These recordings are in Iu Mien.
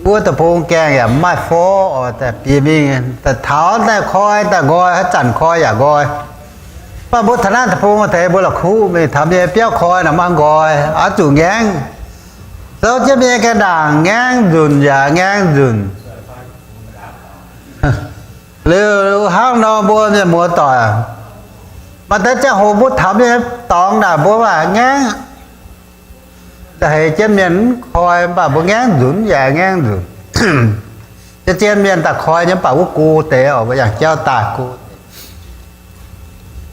Wuov deic-bung gaengh yaac mv maaih forv oc, daaih bieqc mingh daaih taux daaih koi daaih nqoi, haaix zanc koi yaac nqoi. Mv baac mbuo taux naaiv deic-bung deix mbuo la'kuqv mingh taux mienh biauv koi nor maiv nqoi, oix zuqc ngaengv. Zoux jienv mienh nyei gaengh ndaangc ngaengv nzunc yaac ngaengv nzunc. Liuz hnangv nor mbuo mienh muoz-doic, maaih deix ziangh hoc mbuo taux mienh dorngx naaic mbuo maiv ngaengv. Heix jienv mienh mv koi, mv baac mbuo ngaengv nzunc yaac ngaengv nzunc. Zien-zien mienh daaih koi nyei, mv baac wuov go deix oc, mbuo yangh jauv daaih go.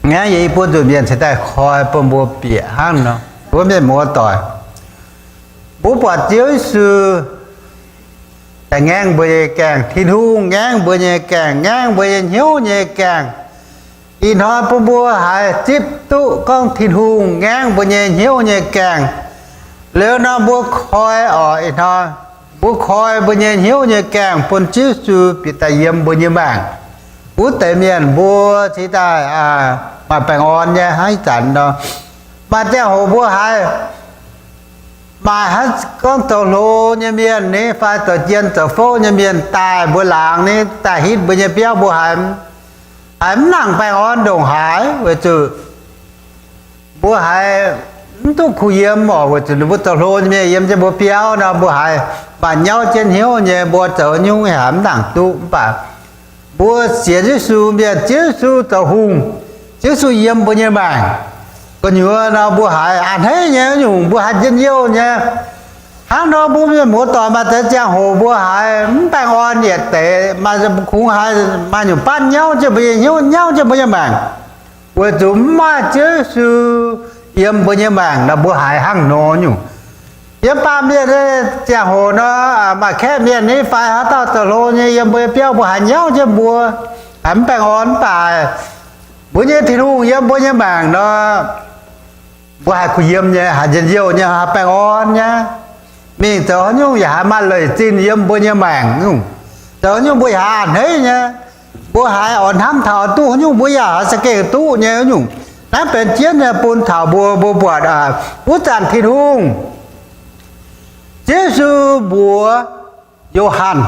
Ngaengv yie i buo nzunc mienh cingx daaih koi bun mbuo bieqc hnangv nor. Mbuo mienh muoz-doic, mbuo buatc Ziouv Yesu daaih ngaengv mbuo nyei gaengh, Tin-Hungh ngaengv mbuo nyei gaengh, ngaengv mbuo nyei hnyouv nyei gaengh. Ih hnoi bun mbuo haiz zipv duqv gorngv Tin-Hungh ngaengv mbuo nyei hnyouv nyei gaengh. Liuz nor mbuo koi oc, ih hnoi mbuo koi mbuo nyei hnyouv nyei gaengh bun Ziouv Yesu bieqc daaih yiem mbuo nyei maengc. Wuov deix mienh mbuo cingx daaih maaih baengh orn nyei hnangv ih zanc nor. Maaih ziangh hoc mbuo haiz maaih hnangv gorngv zoux hlo nyei mienh ni fai zoux jien zoux fouv nyei mienh daaih mbuo laangz ni, daaih hitv mbuo nyei biauv, mbuo haiz, haiz mv nangc baengh orn ndongc haaix, weic zuqc mbuo haiz mv duqv kuh yiem oc, weic zuqc ninh mbuo zoux hlo nyei mienh yiem jienv mbuo biauv nor, mbuo haiz maaih nyauv jienv hnyouv nyei, mbuo zoux nyungc haiz mv nangc duqv. Mv baac mbuo sienx Yesu mienh, Ziouv Yesu zoux hungh, Ziouv Yesu yiem mbuo nyei maengc. Gu'nyuoz nor mbuo haiz a'hneiv nyei nyungc, mbuo haiz njien-youh nyei. Hnangv nor mbuo mienh muoz-doic maaih deix ziangh hoc mbuo haiz mv baengh orn yietc deix, maaih kungx haiz maaih nyungc batv nyauv jienv mbuo nyei hnyouv, nyauv jienv mbuo nyei maengc, weic zuqc mv maaih Ziouv Yesu yiem mbuo nyei maengc nor, mbuo haiz hnangv nor nyungc. Yiem baamh mienh nyei ziangh hoc nor, maaih kaeqv mienh ni fai haaix dauh zoux hlo nyei yiem mbuo nyei biauv, mbuo haiz nyauv jienv mbuo, haiz mv baengh orn. Mv baac mbuo nyei Tin-Hungh yiem mbuo nyei maengc nor, mbuo haiz kuh yiem nyei, haiz njien-youh nyei, haiz baengh orn nyei. Mingh zoux haaix nyungc yaac haiz maaih leic zinh yiem mbuo nyei maengc nyungc. Zoux haaix nyungc mbuo yaac haiz a'hneiv nyei. Mbuo haiz oix hnamv taux duqv haaix nyungc mbuo yaac haiz za'gengh duqv nyei nyungc. Naaiv benx jienv nyei bun taux mbuo, mbuo buatc wuov zanc Tin-Hungh, Ziouv Yesu mbuox Yo^han,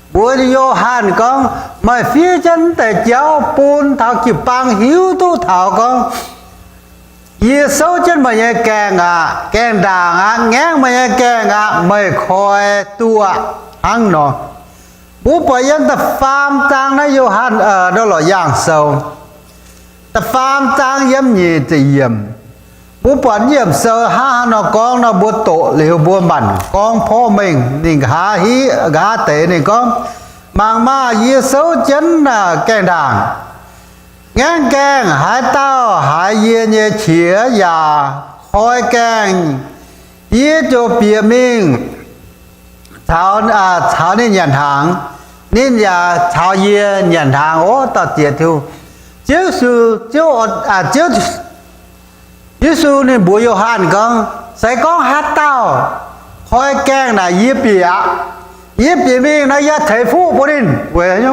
mbuox Yo^han gorngv, meih fiev jienv deix jauv bun taux jiu-baang hiuv duqv taux gorngv, yie souv jienv meih nyei gaengh aqv, gaengh ndaangc aqv, ngaengv meih nyei gaengh aqv, meih koi duqv aqv. Hnangv nor, mbuo buatc yiem da'faam zaang naaiv Yo^han, Lorqc Yaangh Sou, da'faam zaang yiem nyic ziepc yiemc, mbuo buatc yiem sou hnangv haaix nor gorngv nor, mbuo doqc liuz mbuo maanc gorngv porv mengh, ninh nqa'haav deix ninh gorngv, mangc maah! Yie souv jienv gaengh ndaangc. Ngaengv gaengh haaix dauh haiz yie nyei qiex yaac koi gaengh, yie ziouc bieqc mingh caux, caux ninh nyanc hnaangx, ninh yaac caux yie nyanc hnaangx. Ov, dauh ziex tiuv. Ziouv Yesu, Ziouv, Ziouv, Yesu ninh mbuox Yo^han gorngv, se gorngv haaix dauh koi gaengh naaic, yie bieqc aqv. Yie bieqc mingh nor, yie ceix fuqv bun ninh, weic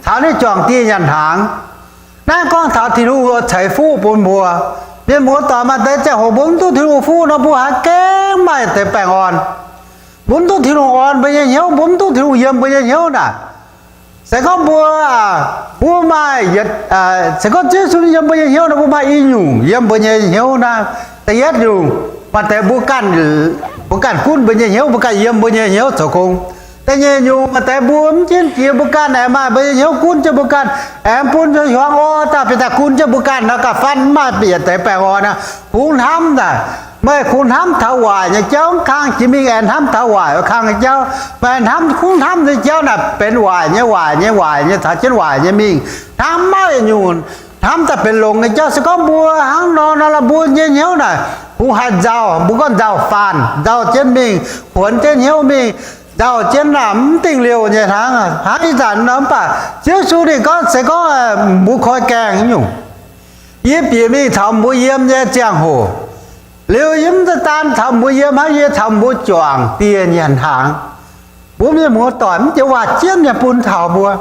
caux ninh juangc dieh nyanc hnaangx. Naaiv gorngv taux Tin-Hungh ceix fuqv bun mbuo. Mienh muoz-doic, maaih deix ziangh hoc mbuo mv duqv Tin-Hungh fuqv nor, mbuo haiz gengh maaih deix baengh orn. Mbuo mv duqv Tin-Hungh orn mbuo nyei hnyouv, mbuo mv duqv Tin-Hungh yiem mbuo nyei hnyouv naaic. Se gorngv mbuo, mbuo maaih yietc, se gorngv Ziouv Yesu yiem mbuo nyei hnyouv nor, mbuo maaih i nyungc yiem mbuo nyei hnyouv naaiv. Da'yietv nyungc, maaih deix mbuo ganh, mbuo ganh gunv mbuo nyei hnyouv, mbuo ganh yiem mbuo nyei hnyouv zoux gong. Da'nyeic nyungc, maaih deix mbuo mv jienv jiex mbuo ganh aengx maaih mbuo nyei hnyouv gunv jienv mbuo ganh, aengx bun hiuang orn daaih bieqc daaih gunv jienv mbuo ganh nor, ganh fatv mv maaih yietc deix baengh orn aqv. Kungx hnamv naaic, meih kungx hnamv taux waaic nyei jauv, mv kang jiex mingh aengx hnamv taux waaic kang nyei jauv. Meih hnamv, kungx hnamv nyei jauv naaic benx waaic nyei, waaic nyei, waaic nyei, caux jienv waaic nyei mingh. Hnamv maiv nyungc, hnamv daaih benx longx nyei jauv. Se gorngv mbuo hnangv nor nor, mbuo nyei hnyouv naaic kungx haih nzauh, mbuo gorngv nzauh faanh, nzauh jienv mingh, kuonx jienv hnyouv mingh, nzauh jienv naaic mv dingh liouh nyei hnangv, hnangv ih zanc nor. Mv baac Ziouv Yesu ninh gorngv, se gorngv mbuo koi gaengh nyungc, yie bieqc mingh caux mbuo yiem nyei ziangh hoc, liuz yie mv zeiz daan caux mbuo yiem hnangv, yie caux mbuo juangc dieh nyanc hnaangx. Mbuo mienh muoz-doic, mv joux waac jienv nyei bun taux mbuo.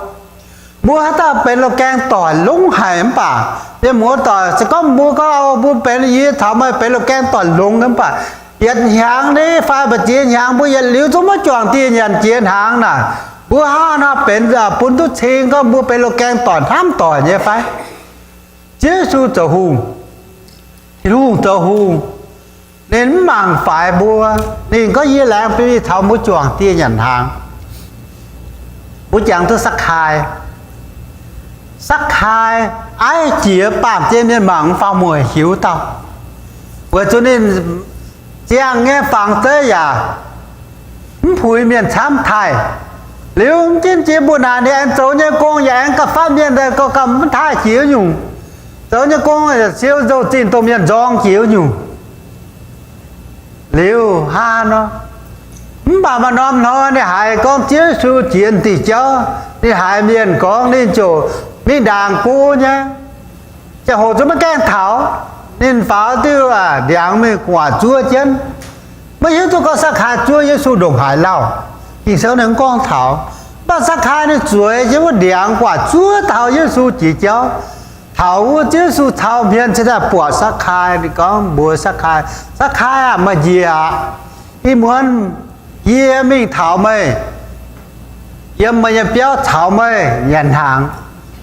Mbuo haaix dauh benx loz-gaeng-doic longx haic mv baac, mienh muoz-doic, se gorngv mbuo gorngv, mbuo benx, yie caux meih benx loz-gaeng-doic longx mv baac, Yietc hnyangx nyei fai mbu'ziex hnyangx mbuo yietc liuz zungv maiv juangc dieh nyanc jiex hnaangx naaic, mbuo hnangv haaix nor benx bun duqv cing gorngv mbuo benx loz-gaeng doic hnamv doic nyei fai? Ziouv Yesu zoux hungh, Tin-Hungh zoux hungh, ninh mv mangc faix mbuo. Ninh gorngv, yie laengz bun mingh caux mbuo juangc dieh nyanc hnaangx. Mbuo jangx duqv Sakc^kai. Sakc^kai aiv jiex baamh jien mienh mangc mv faaux mueic hiuv dauh, weic zuqc ninh ziangh nyei fangx zeiv yaac mv puix mienh camv taaih. Liuz mv ginv jiex mbuo naaic ninh aengx zoux nyei gong yaac aengx gauh fatv mienh, gauh gauh mv taaih jiex nyungc. Zoux nyei gong yaac siou nzou-zinh dongh mienh nzorng jiex nyungc. Liuz hnangv nor, mv baac maaih norm hnoi ninh haiz gorngv Ziouv Yesu jiex diuh jauv, ninh haiz mienh gorngv ninh ziouc mingh ndaangc go nyei. Ziangh hoc zungv maiv gaengh taux, ninh faaux diuh ndiangx mingh gu'nguaaic zuov jienv. Maiv hiuv duqv gorngv Sakc^kai zuov Yesu ndongc haaix lauh. Ging-Sou ninh mv gorngv taux. Mv baac Sakc^kai ninh zueiz jienv wuov ndiangx gu'nguaaic zuov taux Yesu jiex jauv. Taux wuov Ziouv Yesu cau hmien cingx daaih buatc Sakc^kai. Ninh gorngv mbuox Sakc^kai, Sakc^kai aah! Meih njiec aqv. Ih muonz yie mingh taux meih yiem meih nyei biauv caux meih nyanc hnaangx.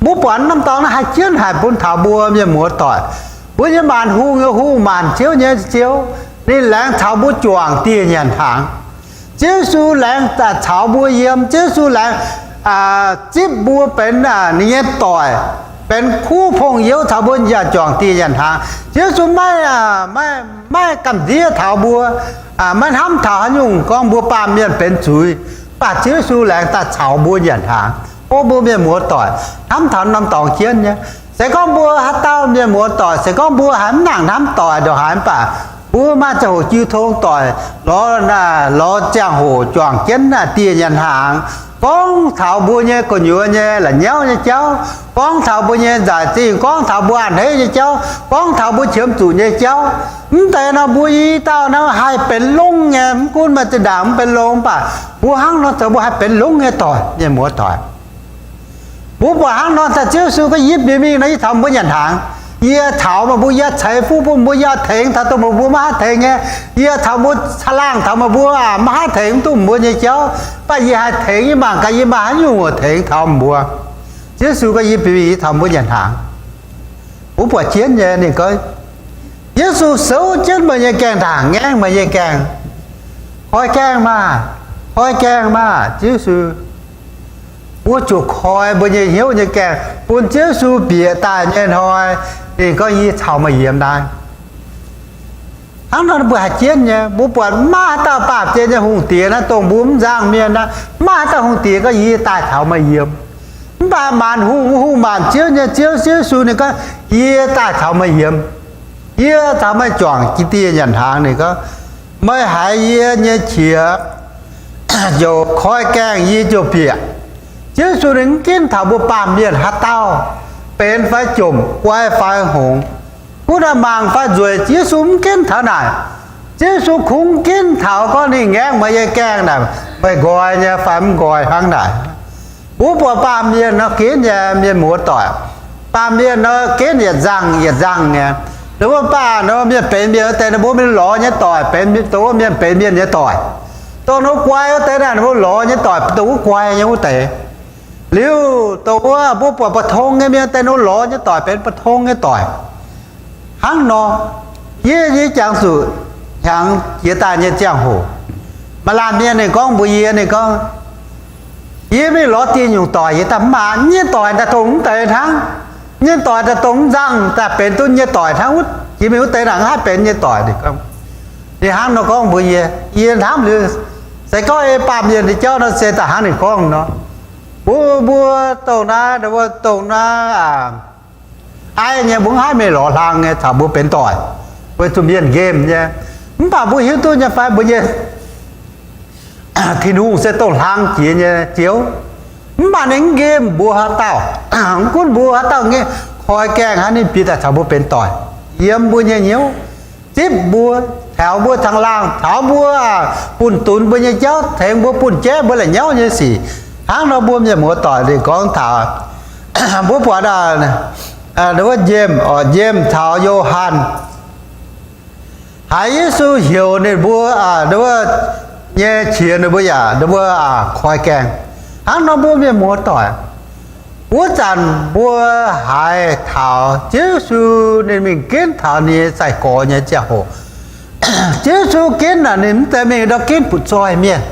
Mbuo buatc norm dorngx naaiv haih jienv haic bun taux mbuo mienh muoz-doic. Mbuo nyei maanc hungh nyei Hungh, maanc ziouv nyei Ziouv, ninh laengz caux mbuo juangc dieh nyanc hnaangx. Ziouv Yesu laengz daaih caux mbuo yiem. Ziouv Yesu laengz zipv mbuo benx ninh nyei doic, benx kuv pong-youz caux mbuo juangc dieh nyanc hnaangx. Ziouv Yesu maiv, maiv gamh nziev taux mbuo, maiv hnamv taux haaix nyungc gorngv mbuo baamh mienh benx zuiz. Mv baac Ziouv Yesu laengz daaih caux mbuo nyanc hnaangx. O mbuo mienh muoz-doic, hnamv taux norm dorngx jienv nyei. Se gorngv mbuo haaix dauh mienh muoz-doic, se gorngv mbuo haiz mv nangc hnamv doic ndongc haaix, mv baac mbuo maaih ziangh hoc jiu tong doic lorz, lorz ziangh hoc juangc jienv dieh nyanc hnaangx, gorngv taux mbuo nyei gu'nyuoz nyei la'nyauv nyei jauv, gorngv taux mbuo nyei nzaaih zingh, gorngv taux mbuo a'hneiv nyei jauv, gorngv taux mbuo qiemx zuqc nyei jauv. Mv deix nor mbuo i dauh nor haih benx longx nyei. Mv gunv maaih zinh ndaangc mv benx longx, mv baac mbuo hnangv nor zoux mbuo haih benx longx nyei doic, mienh muoz-doic. Mbuo buatc hnangv nor daaih Ziouv Yesu gorngv, yie bieqc mingh nor yie caux mbuo nyanc hnaangx. Yie caux meih mbuo, yie ceix fuqv bun mbuo, yie tengx taux dongh meih mbuo maiv haih tengx nyei. Yie caux mbuo caangh laangh taux meih mbuo maiv haih tengx duqv mbuo nyei jauv, mv baac yie haih tengx. Yie mangc gaax yie maaih haaix nyungc tengx taux mbuo. Ziouv Yesu gorngv, yie bieqc mingh yie caux mbuo nyanc hnaangx. Mbuo buatc jienv nyei ninh gorngv, Yesu souv jienv meih nyei gaengh ndaangc, ngaengv meih nyei gaengh, koi gaengh maah, koi gaengh maah, Ziouv Yesu. Mbuo zuqc koi mbuo nyei hnyouv nyei gaengh bun Ziouv Yesu bieqc daaih nyei hnoi, ninh gorngv, yie caux meih yiem naaiv. Hnangv nor mbuo haih jienv nyei. Mbuo buatc maiv maaih haaix dauh baamh gen nyei hungh diex naaiv, dongh mbuo mv nzangc mienh naaiv, maiv maaih haaix dauh hungh diex gorngv, yie daaih caux meih yiem. Mv baac maanc hungh, hungh maanc ziouv nyei Ziouv, Ziouv Yesu ninh gorngv, yie daaih caux meih yiem. Yie caux meih juangc dieh nyanc hnaangx. Ninh gorngv, meih haiz yie nyei qiex ziouc koi gaengh, yie ziouc bieqc. Ziouv Yesu ninh mv ginv taux mbuo baamh mienh haaix dauh benx fai jomc, guai fai hngongx, gunv mangc fai nzueic, Ziouv Yesu mv ginv taux naaic. Ziouv Yesu kungx ginv taux gorngv ninh ngaengv meih nyei gaengh naaic, meih nqoi nyei fai mv nqoi hnangv naaic. Mbuo buatc baamh mienh nor ginv nyei, mienh muoz-doic. Baamh mienh nor ginv yietc nzangh yietc nzangh nyei. Ninh mbuo baac nor mienh benx mienh wuov deix, ninh mbuo mingh lorz nyei doic benx dongh wuov mienh benx mienh nyei doic. Dongh ninh mbuo guai wuov deix naaic, ninh mbuo lorz nyei doic dongh wuov guai nyei wuov deix. Liuz dongh wuov mbuo buatc mbu'tong nyei mienh wuov deix, ninh mbuo lorz nyei doic benx mbu'tong nyei doic. Hnangv nor, yie, yie jangx zuqc hnyangx jiex daaih nyei ziangh hoc, maaih laanh mienh ninh gorngv mbuox yie, ninh gorngv, yie mingh lorz diuh nyungc doic, yie daaih mv maaih nyei doic daaih dongh mv deix hnangv. Nyei doic daaih dongh mv nzangh daaih benx duqv nyei doic hnangv wuov, jiex mingh wuov deix naaic mv haih benx nyei doic. Ninh hnangv nor gorngv mbuox yie, yie hnamv liuz, se gorngv ei baamh mienh nyei jauv nor se daaih hnangv ninh gorngv nor. Mbuo, mbuo dongh naaiv, mbuo dongh naaiv aqv, aiv nyei mbuo mv haih mingh lorz hlang nyei caux mbuo benx doic, weic zuqc mienh nqemh nyei. Mv baac mbuo hiuv duqv nyei fai mbuo nyei Tin-Hungh se dongh hlang jiex nyei Ziouv. Mv baac ninh mv nqemh mbuo haaix dauh. Mv gunv mbuo haaix dauh koi gaengh hnangv, ninh bieqc daaih caux mbuo benx doic, yiem mbuo nyei hnyouv, zipv mbuo, taux mbuo caangh laangh, taux mbuo bunh dunx mbuo nyei jauv, tengx mbuo bunh jaiv mbuo la'nyauv nyei sic. Hnangv nor mbuo mienh muoz-doic ninh gorngv taux, mbuo buatc wuov James, James caux Yo^han. Haiz Yesu heuc ninh mbuo, aa, wuov nyei qiex ninh mbuo yaac ninh mbuo, aa, koi gaengh. Hnangv nor mbuo mienh muoz-doic, wuov zanc mbuo haiz taux Ziouv Yesu ninh mingh ginv taux ninh nyei sai-gorx nyei ziangh hoc, Ziouv Yesu ginv naaic ninh mv zeiz mingh ndau ginv butv-zoih mienh,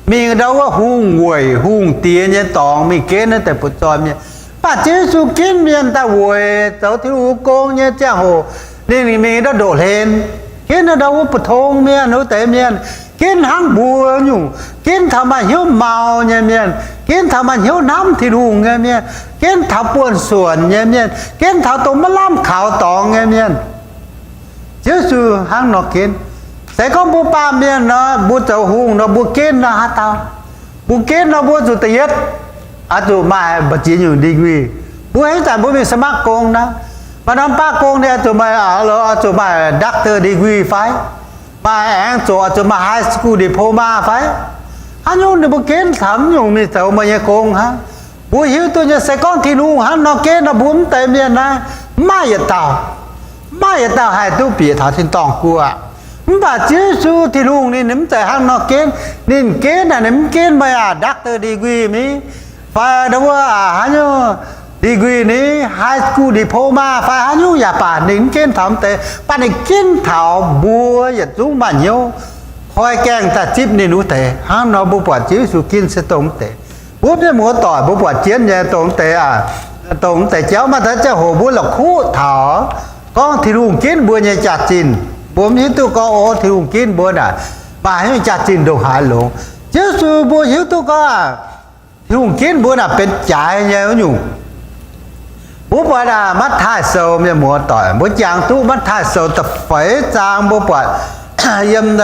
mingh ndau wuov hungh weic hungh diex nyei dorngx mingh ginv naaiv deix butv-zoih mienh. Mv baac Ziouv Yesu ginv mienh daaih weic zoux Tin-Hungh gong nyei ziangh hoc, ninh mingh ndau ndoqv hlen, ginv ndau wuov mbu'ndongx mienh wuov deix mienh, ginv hnangv mbuo nyungc, ginv taux maaih hnyouv mau nyei mienh, ginv taux maaih hnyouv hnamv Tin-Hungh nyei mienh, ginv taux buonv-suonc nyei mienh, ginv taux dongh maiv lamh kaux dorngx nyei mienh. Ziouv Yesu hnangv nor ginv. Se gorngv mbuo baamh mienh nor, mbuo zoux hungh nor, mbuo ginv nor haaix dauh? Mbuo ginv nor mbuo zuqc da'yietv oix zuqc maaih mbu'ziex nyungc degree. Mbuo haaix zanc mbuo mingh สมัคร gong naaiv, maaih norm baav gong ninh oix zuqc maaih, oix zuqc maaih doctor degree fai? Maaih aengx zoqc oix zuqc maaih high school diploma fai? Haaix nyungc ninh mbuo ginv taux mv nyungc mingh zoux meih nyei gong hnangv. Mbuo hiuv duqv nyei se gorngv Tin-Hungh hnangv nor ginv nor, mbuo mv deix mienh naaiv mv maaih yietc dauh, mv maaih yietc dauh haih duqv bieqc taux tin-dorngh guoqv. Mv baac Ziouv Yesu Tin-Hungh ninh mv zeiz hnangv nor ginv. Ninh ginv naaic ninh mv ginv meih aac doctor degree ni, fai ndau wuov haaix nyungc degree ni, high school diploma fai haaix nyungc yaac baac ninh mv ginv taux mv deix, mv baac ninh ginv taux mbuo yietc zungv maaih hnyouv koi gaengh daaih zipv ninh wuov deix. Hnangv nor mbuo buatc Ziouv Yesu ginv se dongh mv deix. Mbuo mienh muoz-doic mbuo buatc jienv nyei dongh mv deix, dongh mv deix jauv maaih deix ziangh hoc mbuo la'kuqv taux gorngv Tin-Hungh ginv mbuo nyei jaax-zinh. Mbuo mv hiuv duqv gorngv, o, Tin-Hungh ginv mbuo naaic maaih haaix nyungc jaax-zinh ndongc haaix longx. Ziouv Yesu mbuo hiuv duqv gorngv Tin-Hungh ginv mbuo naaic benx jaaix nyei wuov nyungc. Mbuo buatc naaic Matv^taai Sou, mienh muoz-doic, mbuo jangx duqv Matv^taai Sou da'feix zaang, mbuo buatc yiem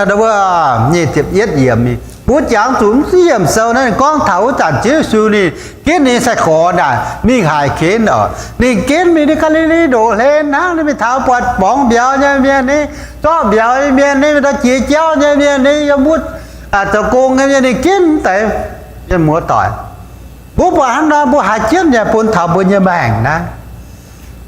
nyic ziepc yietv yiemc. Mbuo jangx zuqc mv yiemc sou naaiv ninh gorngv taux wuov zanc Ziouv Yesu ninh ginv ninh sai-gorx naaic mingh haaix ginv oc. Ninh ginv mingh ninh Gaa^li^li ndoqv hlen hnangv, ninh mingh taux buatc borngz mbiauz nyei mienh ni, zorqv mbiauz nyei mienh ni, mingh taux jiex jauv nyei mienh ni, yiem wuov zoux gong nyei mienh, ninh ginv mv deix. Mienh muoz-doic, mbuo buatc hnangv nor mbuo haiz jienv nyei bun taux mbuo nyei maengc naaiv.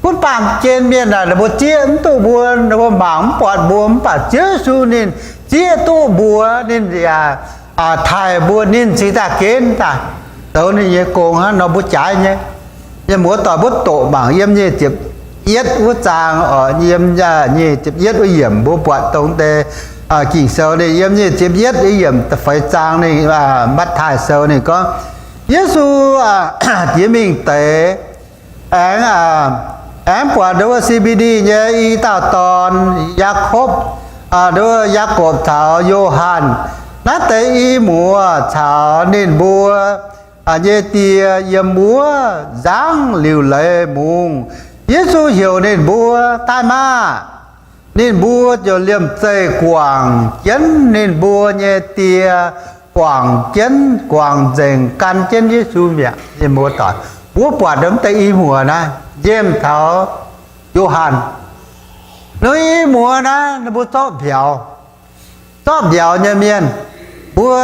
Gunv baamh gen mienh naaic ninh mbuo zieqv mv duqv mbuo, ninh mbuo mangc mv buatc mbuo, mv baac Ziouv Yesu ninh zieqv duqv mbuo, ninh yaac taaih mbuo, ninh cingx daaih ginv daaih zoux ninh nyei gong hnangv nor mbuo jaaix nyei. Mienh muoz-doic mbuo doqc mangc yiem nyic ziepc yietv wuov zaang, yiem nyic ziepc yietv wuov yiemc mbuo buatc dongh deix Ging-Sou ninh yiem nyic ziepc yietv wuov yiemc da'feix zaang ninh, Matv^taai Sou ninh gorngv, Yesu jiex mingh deix, aengx, aengx buatc wuov Se^mbe^ndi nyei i dauh dorn, Yaakopv, Yaagorpc caux Yo^han, naaiv deix i muoz caux ninh mbuo nyei die yiem wuov nzangv liuc leiz mungz. Yesu heuc ninh mbuo daaih maah! Ninh mbuo ziouc liemh zeih guangc jienv ninh mbuo nyei die, guangc jienv, guangc nzengc gan jienv Yesu mi'aqv. Mienh muoz-doic, mbuo buatc mv deix i muoz naaiv nqemh taux Yo^han. Ninh i muoz naaiv ninh mbuo zorqv mbiauz, zorqv mbiauz nyei mienh. Mbuo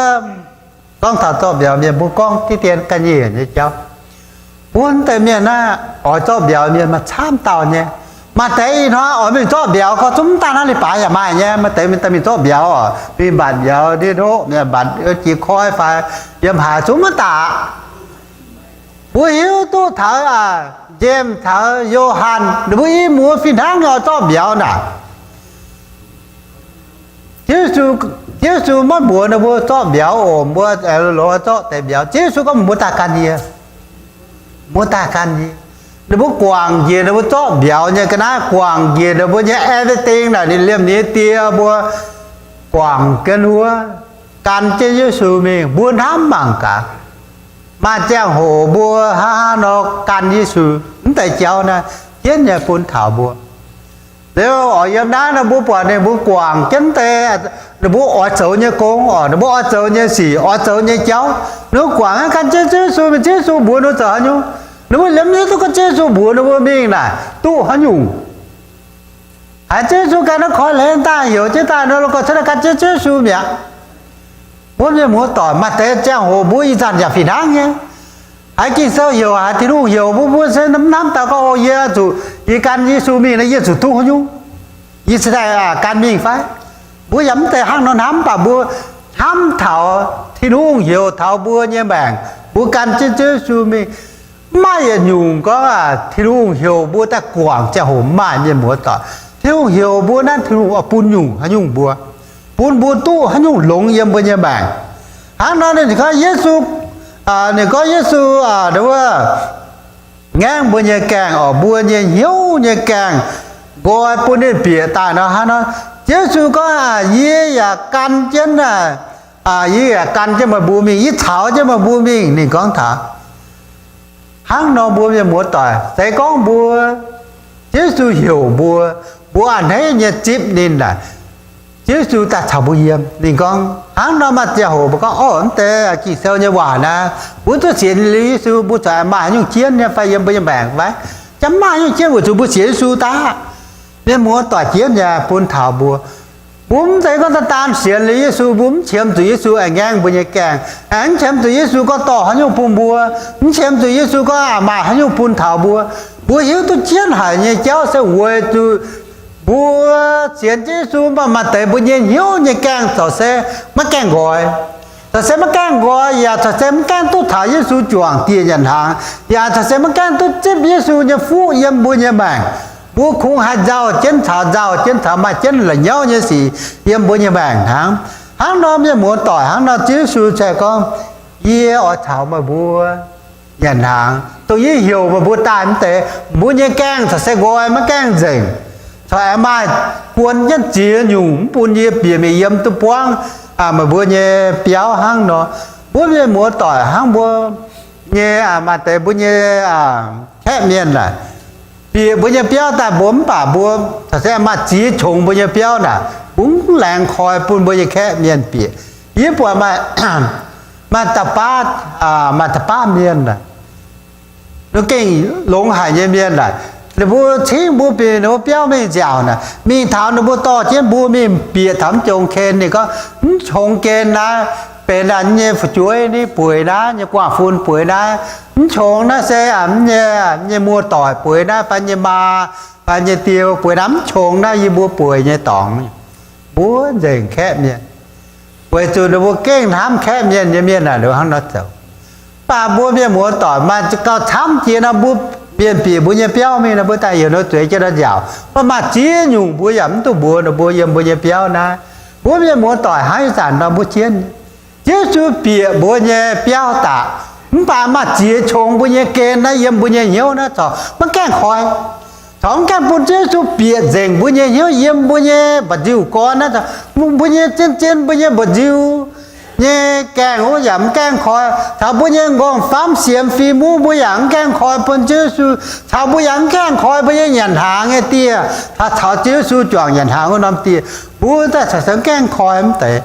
gorngv taux zorqv mbiauz mienh, mbuo gorngv diqv dien ga'nyiec nyei jauv. Mbuo mv deix mienh naaiv oix zorqv mbiauz mienh maaih camv dauh nyei. Maaih deix ih hnoi oix mingh zorqv mbiauz gorx zungv mv daaih naaiv leiz-baaix yaac maaih nyei. Maaih deix mingh daaih mingh zorqv mbiauz oc, mingh mbatc mbiauz ndiev ndoqv, mbatc jiex koi fai yiem haaix zungv maiv daaih. Mbuo hiuv duqv taux aqv, James taux Yo^han ninh mbuo i muoz fih hnangv nyei oix zorqv mbiauz naaic. Ziouv Yesu maiv mbuox ninh mbuo zorqv mbiauz oc, mbuo aengx longx zorqv deix mbiauz. Ziouv Yesu gorngv mbuo daaih gan yie, mbuo daaih gan yie. Ninh mbuo guangc njiec ninh mbuo zorqv mbiauz nyei ga'naaiv, guangc njiec ninh mbuo nyei everything naaic, ninh liemh ninh nyei die mbuo guangc jienv wuov, gan jienv Yesu mingh. Mbuo hnamv mangc gaax, maaih ziangh hoc mbuo hnangv haaix nor gan Yesu, mv deix jauv naaiv jienv nyei bun taux mbuo. Liuz oix yiem naaiv nor mbuo buatc ninh mbuo guangc jienv deix ninh mbuo oix zoux nyei gong oc, ninh mbuo oix zoux nyei sic, oix zoux nyei jauv. Ninh mbuo guangc hnangv gan jienv Ziouv Yesu mingh, Ziouv Yesu mbuox ninh mbuo zoux haaix nyungc, ninh mbuo liemh hiuv duqv gorngv Ziouv Yesu mbuox ninh mbuo mingh naaic duqv haaix nyungc. Haiz Ziouv Yesu gan naaiv koi hlen daaih heuc jienv daaih nor, la'gorh cuotv daaih gan jienv Ziouv Yesu mi'aqv. Mbuo mienh muoz-doic, maaih deix ziangh hoc mbuo ih zanc yaac fih hnangv nyei. Haiz Ging-Sou heuc, haiz Tin-Hungh heuc mbuo, mbuo se hnamv daaih gorngv, o, yie zuqc, yie gan Yesu mingh nor yie zuqc duqv haaix nyungc. I^saa^laa^en gan mingh fai? Mbuo yaac mv zeiz hnangv nor hnamv, mv baac mbuo hnamv taux Tin-Hungh heuc taux mbuo nyei maengc, mbuo gan jienv Ziouv Yesu mingh. Mv maaih yietc nyungc gorngv Tin-Hungh heuc mbuo daaih guangc ziangh hoc, mv maaih, mienh muoz-doic. Tin-Hungh heuc mbuo naaiv, Tin-Hungh oix bun nyungc haaix nyungc mbuo, bun mbuo duqv haaix nyungc longx yiem mbuo nyei maengc. Hnangv nor ninh gorngv Yesu, ninh gorngv Yesu, wuov, ngaengv mbuo nyei gaengh, oc, mbuo nyei hnyouv nyei gaengh, nqoi bun ninh bieqc daaih nor. Hnangv nor Yesu gorngv, yie yaac gan jienv, yie yaac gan jienv meih mbuo mingh, yie caux jienv meih mbuo mingh. Ninh gorngv taux hnangv nor, mbuo mienh muoz-doic, se gorngv mbuo, Ziouv Yesu heuc mbuo, mbuo a'hneiv nyei zipv ninh naaic, Ziouv Yesu daaih caux mbuo yiem. Ninh gorngv hnangv nor, maaih ziangh hoc mbuo gorngv, orqv, mv deix Ging-Sou nyei waac naaic, mbuo duqv sienx liuz Yesu, mbuo corc maaih haaix nyungc jienv nyei fai yiem mbuo nyei maengc fai? Jaax maaih haaix nyungc jienv weic zuqc mbuo sienx Yesu daaih. Mienh muoz-doic, jienv yaac bun taux mbuo. Mbuo mv zeiz gorngv daan daan sienx liuz Yesu, mbuo mv qiemx zuqc Yesu aengx ngaengv mbuo nyei gaengh, aengx mv qiemx zuqc Yesu gorngv dorh haaix nyungc bun mbuo, mv qiemx zuqc Yesu gorngv maaih haaix nyungc bun taux mbuo. Mbuo hiuv duqv jienv haic nyei jauv se weic zuqc mbuo sienx jienv Yesu, mv baac maaih deix mbuo nyei hnyouv nyei gaengh corc se maiv gaengh nqoi, corc se maiv gaengh nqoi, yaac corc se maiv gaengh duqv taux Yesu juangc dieh nyanc hnaangx, yaac corc se maiv gaengh duqv zipv Yesu nyei fuqv yiem mbuo nyei maengc. Mbuo kungx haih nzauh jienv caux nzauh jienv caux maaih jienv la'nyauv nyei sic yiem mbuo nyei maengc hnangv. Hnangv nor, mienh muoz-doic, hnangv nor Ziouv Yesu se gorngv, yie oix caux meih mbuo nyanc hnaangx. Dongh yie heuc meih mbuo daaih mv deix, mbuo nyei gaengh corc se nqoi, maiv gaengh nzengc, corc aengx maaih guon jienv ziex nyungc mv bun yie bieqc mingh yiem duqv buangv meih mbuo nyei biauv hnangv nor. Mbuo mienh muoz-doic, hnangv mbuo nyei, maaih deix mbuo nyei kaeqv mienh naaic, bieqc mbuo nyei biauv daaih mbuo mv baac mbuo corc se maaih ziex qongx mbuo nyei biauv naaic, mbuo mv laengz koi bun mbuo nyei kaeqv mienh bieqc. Yie buatc maaih, maaih dauh baav, maaih dauh baav mienh naaic, ninh gengh longx haic nyei mienh naaic, ninh mbuo cingv mbuo bieqc ninh mbuo biauv mingh nziaauc naaic, mingh taux ninh mbuo dorh jienv mbuo mingh bieqc taux mv jongx gen. Ninh gorngv, mv qongx gen naaiv benx naaiv nyei fu'jueiv ni bueix naaiv, nyei guaav fun bueix naaiv. Mv qongx naaiv se nyei, nyei muoz-doic bueix naaiv fai nyei maa fai nyei die bueix naaiv. Mv qongx naaiv yie mbuo bueix nyei dorngx. Mbuo nzengc kaeqv mienh, weic zuqc ninh mbuo gengh hnamv kaeqv mienh nyei mienh naaic, ninh mbuo hnangv nor zoux. Mv baac mbuo mienh muoz-doic maaih gauh camv jiex nor, mbuo mienh bieqc mbuo nyei biauv mingh nor, mbuo daaih heuc ninh zueiz jienv nor nziaauc. Mv baac maaih ziex nyungc mbuo yaac mv duqv mbuox ninh mbuo yiem mbuo nyei biauv naaiv. Mbuo mienh muoz-doic hnangv ih zanc nor mbuo jienv, Ziouv Yesu bieqc mbuo nyei biauv daaih, mv baac maaih ziex qongx mbuo nyei gen naaiv yiem mbuo nyei hnyouv naaiv corc maiv gaengh koi. Corc mv gaengh bun Ziouv Yesu bieqc nzengc mbuo nyei hnyouv yiem mbuo nyei mba'nziu-gorn naaiv, mbuo nyei zien-zien mbuo nyei mba'nziu nyei gaengh wuov yaac mv gaengh koi. Taux mbuo nyei nqorngv-famv siemx fim wuov mbuo yaac mv gaengh koi bun Ziouv Yesu. Taux mbuo yaac mv gaengh koi mbuo nyei nyanc hnaangx nyei dieh, taux, taux Ziouv Yesu juangc nyanc hnaangx wuov norm dieh, mbuo daaih corc se mv gaengh koi mv deix.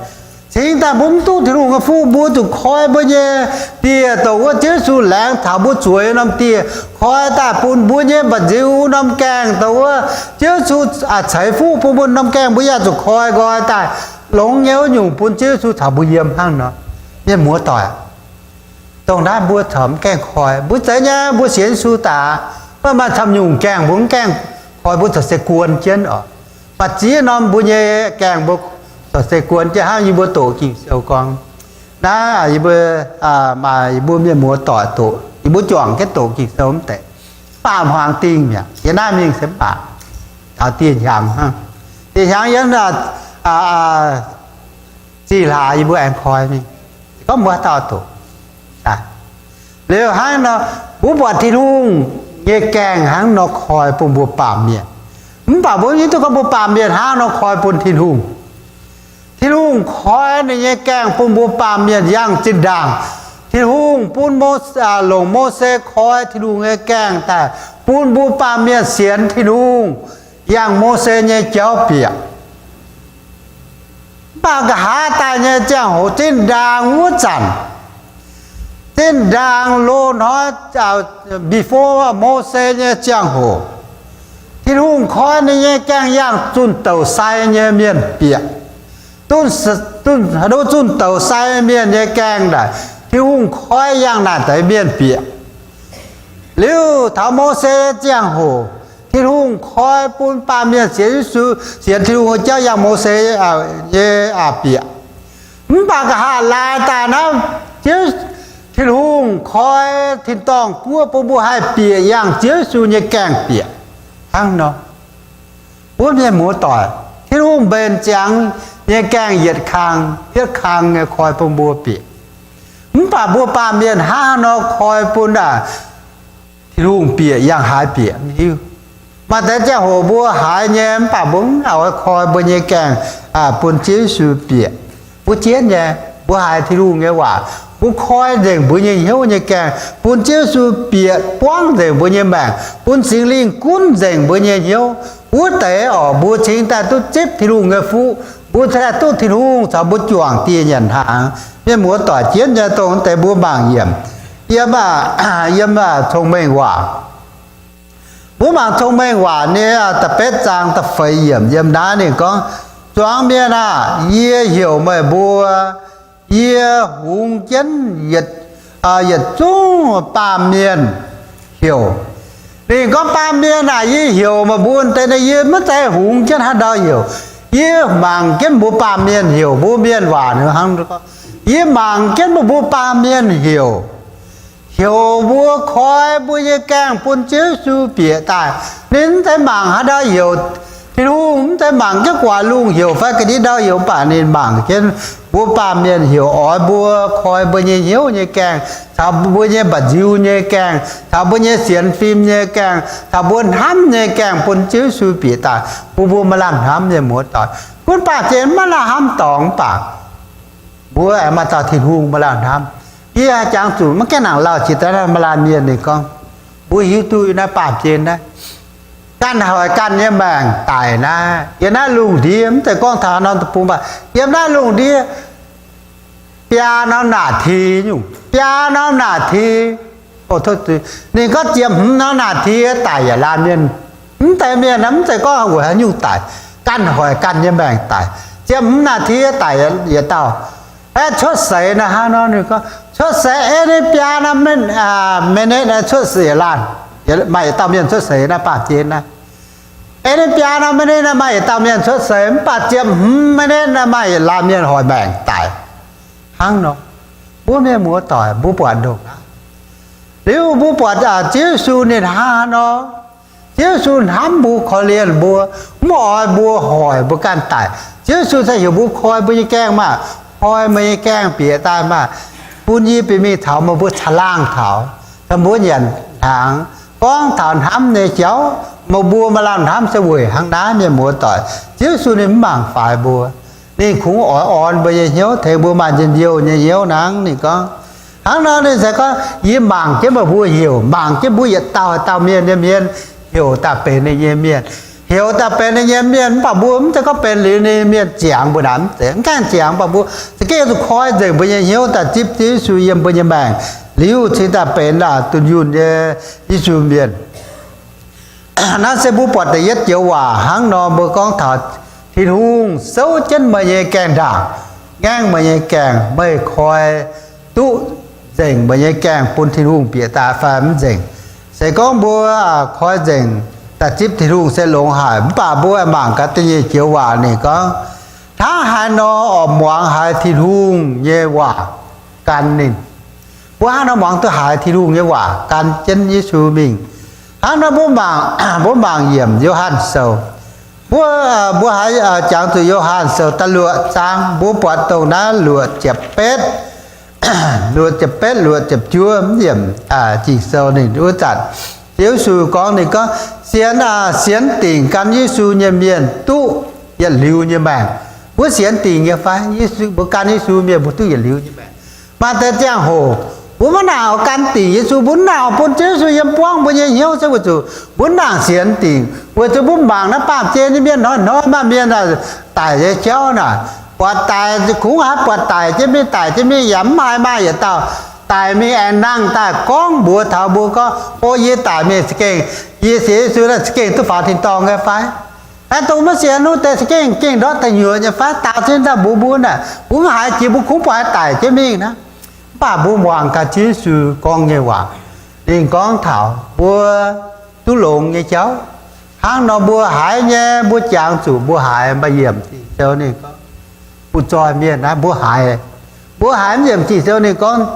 Cingx daaih mbuo mv duqv Tin-Hungh nyei fuqv, mbuo zuqc koi mbuo nyei dieh, dongh wuov Ziouv Yesu laengz taux mbuo zueiz norm dieh, koi daaih bun mbuo nyei mba'nziu norm gaengh, dongh wuov Ziouv Yesu ceix fuqv bun mbuo norm gaengh, mbuo yaac zuqc koi nqoi daaih longx nyei wuov nyungc bun Ziouv Yesu caux mbuo yiem hnangv nor. Mienh muoz-doic, dongh naaiv mbuo corc mv gaengh koi. Mbuo zeiz nyei, mbuo sienx Yesu daaih, mv baac maaih camv nyungc gaengh mbuo mv gaengh koi, mbuo corc se guon jienv oc. Maaih ziex norm mbuo nyei gaengh mbuo corc se guon jienv, hnangv yie mbuo doqc Ging-Sou gorngv naaiv, yie mbuo, maaih yie mbuo mienh muoz-doic doqc, yie mbuo juangc jienv doqc Ging-Sou mv deix, mv baac hmuangx dingh mi'aqv. Yie naaiv mingh se mv baac taux dieh hnyangx hnangv. Dieh hnyangx yiem zih hlaax yie mbuo aengx koi mingh, se gorngv mbuo haaix dauh doqc. Liuz hnangv nor, mbuo buatc Tin-Hungh nyei gaengh hnangv nor koi bun mbuo baamh mienh. Mv baac mbuo hiuv duqv gorngv mbuo baamh mienh hnangv nor koi bun Tin-Hungh. Tin-Hungh koi ninh nyei gaengh bun mbuo baamh mienh yangh zinh ndaangc. Tin-Hungh bun Mo, longc Mose koi Tin-Hungh nyei gaengh daaih bun mbuo baamh mienh sienx Tin-Hungh, yangh Mose nyei jauv bieqc. Mv baac nqa'haav daaih nyei ziangh hoc, zinh ndaangc wuov zanc, zinh ndaangc loz-hnoi, before Mose nyei ziangh hoc, Tin-Hungh koi ninh nyei gaengh yangh zunh douz sai nyei mienh bieqc. Zunh, zunh, zunh douz sai mienh nyei gaengh naaic, Tin-Hungh koi yangh naaic deix mienh bieqc. Liuz taux Mose ziangh hoc, Tin-Hungh koi bun baamh mienh sienx Yesu, sienx Tin-Hungh nyei jauv yangh Mose nyei bieqc. Mv baac nqa'haav laai daaih naaiv, Ziouv Tin-Hungh koi tin-dorngh guoqv bun mbuo haih bieqc yangh Ziouv Yesu nyei gaengh bieqc hnangv nor. Wuov mienh muoz-doic, Tin-Hungh mbenc ziangx nyei gaengh yietc kang yietc kang nyei koi bun mbuo bieqc. Mv baac mbuo baamh mienh hnangv haaix nor koi bun Tin-Hungh bieqc yangh haaix bieqc mv hiuv. Maaih deix ziangh hoc mbuo haiz nyei, mv baac mbuo mv oix koi mbuo nyei gaengh bun Ziouv Yesu bieqc. Mbuo jienv nyei, mbuo haiz Tin-Hungh nyei waac, mbuo koi nzengc mbuo nyei hnyouv nyei gaengh bun Ziouv Yesu bieqc buangv nzengc mbuo nyei maengc, bun Singx Lingh gunv nzengc mbuo nyei hnyouv. Wuov deix oc, mbuo cingx daaih duqv zipv Tin-Hungh nyei fuqv, mbuo cingx daaih duqv Tin-Hungh caux mbuo juangc dieh nyanc hnaangx. Mienh muoz-doic jienv nyei, dongh deix mbuo mangc yiemc, yiem, yiem Cong-Mengh Waac. Mbuo mangc Cong-Mengh Waac nyei da'betv zaang da'feix yiemc, yiem naaiv ninh gorngv, Zuangx mienh aah! Yie heuc meih mbuo, yie hungx jienv yietc zungv baamh mienh heuc. Ninh gorngv, Baamh mienh aah! Yie heuc meih mbuo deix naaiv, yie maiv zeiz hungx jienv haaix ndau heuc. Yie mangc jienv mbuo baamh mienh heuc. Mbuo mienh waac hnangv, yie mangc jienv meih mbuo baamh mienh heuc. Heuc mbuo koi mbuo nyei gaengh bun Ziouv Yesu bieqc daaih. Ninh mv zeiz mangc haaix ndau heuc, Tin-Hungh mv zeiz mangc jienv guaax lungh heuc fai ga'ndiev ndau heuc, mv baac ninh mangc jienv mbuo baamh mienh heuc, oix mbuo koi mbuo nyei hnyouv nyei gaengh, caux mbuo nyei mba'nziu nyei gaengh, caux mbuo nyei sienx fim nyei gaengh, caux mbuo hnamv nyei gaengh bun Ziouv Yesu bieqc daaih, bun mbuo maaih lamh hnamv nyei muoz-doic. Gunv baamh gen maiv lamh hnamv dorngx, mv baac mbuo aengx maaih dauh Tin-Hungh maaih lamh hnamv. Yie jangx zuqc maiv gaengh nangc lauh jiex daaih maaih laanh mienh ninh gorngv, mbuo hiuv duqv naaiv baamh gen naaiv, ganh hoic ganh nyei maengc daic naaiv. Yiem naaiv lungh ndiev, mv zeiz gorngv taux norm deic-bung, mv baac yiem naaiv lungh ndiev biaa norm นาที nyungc, biaa norm นาที. Ninh gorngv ziepc hmz norm นาที daic yietc laanh mienh. Mv deix mienh mv zeiz gorngv weic haaix nyungc daic, ganh hoic ganh nyei maengc daic. Ziepc hmz นาที daic yietc dauh. Cuotv seix naaiv hnangv nor, ninh gorngv cuotv seix ei ninh biaa norm minute cuotv seix laanh, maaih yietc dauh mienh cuotv seix naaiv baamh gen naaiv. Ei ninh biaa norm minute naaiv maaih yietc dauh mienh cuotv seix, mv baac ziepc hmz minute naaiv maaih yietc laanh mienh hoic maengc daic. Hnangv nor, mbuo mienh muoz-doic mbuo buatc ndongc naaiv. Liuz mbuo buatc Ziouv Yesu ninh hnangv haaix nor, Ziouv Yesu hnamv mbuo, korv-lienh mbuo, mv oix mbuo hoic mbuo ganh daic. Ziouv Yesu se heuc mbuo koi mbuo nyei gaengh maah, koi meih nyei gaengh bieqc daaih maah, bun yie bieqc mingh taux meih mbuo caangh laangh taux, caux mbuo nyanc hnaangx, gorngv taux hnamv nyei jauv, meih mbuo maaih lamh hnamv se weic hnangv naaiv, mienh muoz-doic. Ziouv Yesu ninh mv mangc faix mbuo. Ninh kungx oix orn mbuo nyei hnyouv, tengx mbuo maaih njien-youh nyei hnyouv hnangv. Ninh gorngv, hnangv nor ninh se gorngv, yie mangc jienv meih mbuo heuc, mangc jienv mbuo yietc dauh dauh mienh nyei hmien, heuc daaih benx ninh nyei mienh. Heuc daaih benx ninh nyei mienh, mv baac mbuo mv zeiz gorngv benx liuz ninh nyei mienh ziangx mbuo naaic, mv zeiz, mv gaengh ziangx, mv baac mbuo za'gengh zuqc koi nzengc mbuo nyei hnyouv daaih zipv Ziouv Yesu yiem mbuo nyei maengc, liuz cingx daaih benx dunh yunh nyei Yesu mienh. Naaiv se mbuo buatc da'yietv joux waac hnangv nor, mbuo gorngv taux Tin-Hungh souv jienv meih nyei gaengh ndaangc, ngaengv meih nyei gaengh, meih koi duqv nzengc meih nyei gaengh bun Tin-Hungh bieqc daaih fai mv nzengc. Se gorngv mbuo koi nzengc daaih zipv Tin-Hungh se longx haic, mv baac mbuo mangc gaax da'nyeic joux waac ninh gorngv, hnangv haaix nor oix muangx haiz Tin-Hungh nyei waac gan ninh. Mbuo hnangv nor muangx duqv haiz Tin-Hungh nyei waac gan jienv Yesu mingh. Hnangv nor mbuo mangc, mbuo mangc yiemc Yo^han Sou. Mbuo, mbuo haiz jangx zuqc Yo^han Sou da'luoqc zaang, mbuo buatc dongh naaiv luoqc ziepc betv, luoqc ziepc betv, luoqc ziepc juov yiemc Ging-Sou ninh wuov zanc, Ziouv Yesu gorngv, ninh gorngv, sienx, sienx dingc gan Yesu nyei mienh duqv yietc liuz nyei maengc. Mbuo sienx dingc nyei fai? Yesu, mbuo gan Yesu mienh mbuo duqv yietc liuz nyei maengc. Maaih deix ziangh hoc mbuo maiv nangc oix gan dingc Yesu, mbuo mv nangc oix bun Ziouv Yesu yiem buangv mbuo nyei hnyouv se weic zuqc mbuo mv nangc sienx dingc, weic zuqc mbuo mangc naaiv baamh gen nyei mienh hnoi-hnoi maaih mienh daic nyei jauv naaic, buatc daic kungx haiz buatc daic jienv mingh, daic jienv mingh, yaac mv haih maaih yietc dauh daic mingh aengx nangh daaih gorngv mbuox taux mbuo gorngv, O, yie daic mingh za'gengh, yie sienx Yesu naaiv za'gengh duqv faaux tin-dorngh nyei fai? Aeqv, dongh maiv sienx wuov deix za'gengh gengh ndortv da'nyuoqc nyei fai? Daaux zinh ndaangc mbuox mbuo naaic, mbuo mv haiz jiex mbuo kungx buatc daic jienv mingh naaiv. Mv baac mbuo muangx gaax Ziouv Yesu gorngv nyei waac, ninh gorngv taux mbuo duqv longx nyei jauv, Hnangv nor mbuo haiz nyei, mbuo jangx zuqc mbuo haiz, maaih yiemc Ging-Sou ninh gorngv, butv-zoih mienh naaiv mbuo haiz, mbuo haiz mv yiemc Ging-Sou ninh gorngv,